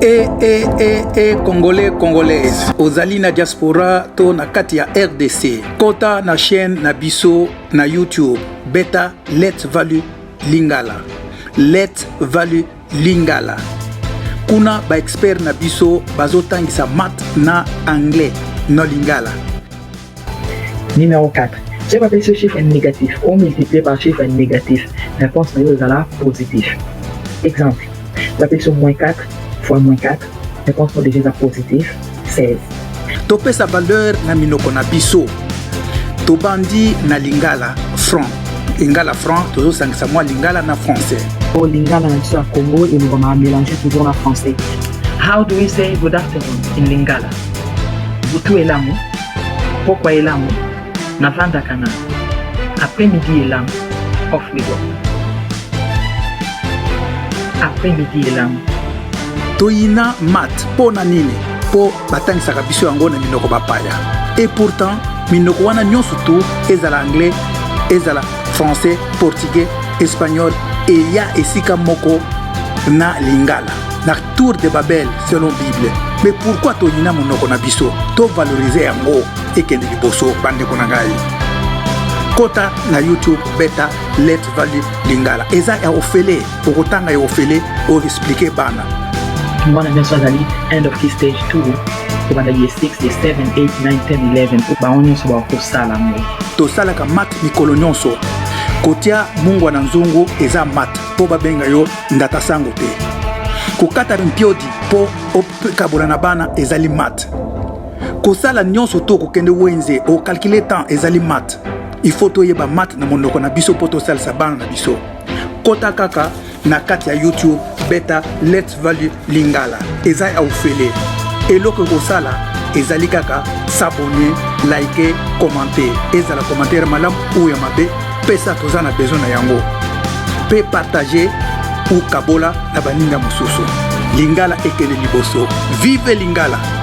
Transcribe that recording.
E, e, e, e, Congolais, Congolaise, ozali na diaspora to na kati ya RDC, kota na chaîne na biso na YouTube, beta Let's Value Lingala. Let's Value Lingala. Kuna ba expert na biso bazotangisa math na anglais na lingala. Numéro 4. Soki bapesi yo chiffre négatif, o multiplier par chiffre négatif, réponse na yo ezala positif. Exemple, bapesi yo moins 4 fois moins 4, réponse na déjà eza positif, 16. Topesa valeur na minoko na biso. Tobandi na lingala franc. Lingala franc, tozosangisa mwa lingala na français. O lingala na biso ya Congo elobama mélanger toujours na français. How do we say good afternoon in Lingala? Butu elamu, pokwa elamu, navandaka na, après-midi elamu, off we go. Après-midi elamu. Toyina math mpo na nini? Mpo batangisaka biso yango na minoko bapaya. Et pourtant minoko wana nyonso tu, ezala anglais, ezala français, portugais, espagnol, eya esika moko na lingala na tour de Babel selon Bible. Mais pourquoi toyina monoko na biso? Tovalorize yango, ekende liboso. Bandeko na ngai, kota na YouTube, beta Let Value Lingala, eza ya ofele, okotanga ya ofele, oexplike bana. Mwana nyonso azali end of key stage 2, kobanda ye 6, ye 7, 8, 9, 10, 11, bango nyonso bakosala yango. Tosalaka math mikolo nyonso. Kotia mungwa na nzungu eza math mpo babenga yo ndata sango te. Kokata mpiodi mpo okabola na bana ezali math. Kosala nyonso to kokende wenze, ocalcule temps, ezali math. Il faut toyeba math na monoko na biso mpo tosalisa bana na biso. Kota kaka na kati ya YouTube, beta Let's Value Lingala, eza ya ofele. Eloko ekosala ezali kaka s'abonner, like, commenter, ezala commentaire malamu oyo ya mabe, pesa, toza na besoin na yango, mpe partage ou kabola na baninga mosusu. Lingala ekende liboso, vive lingala!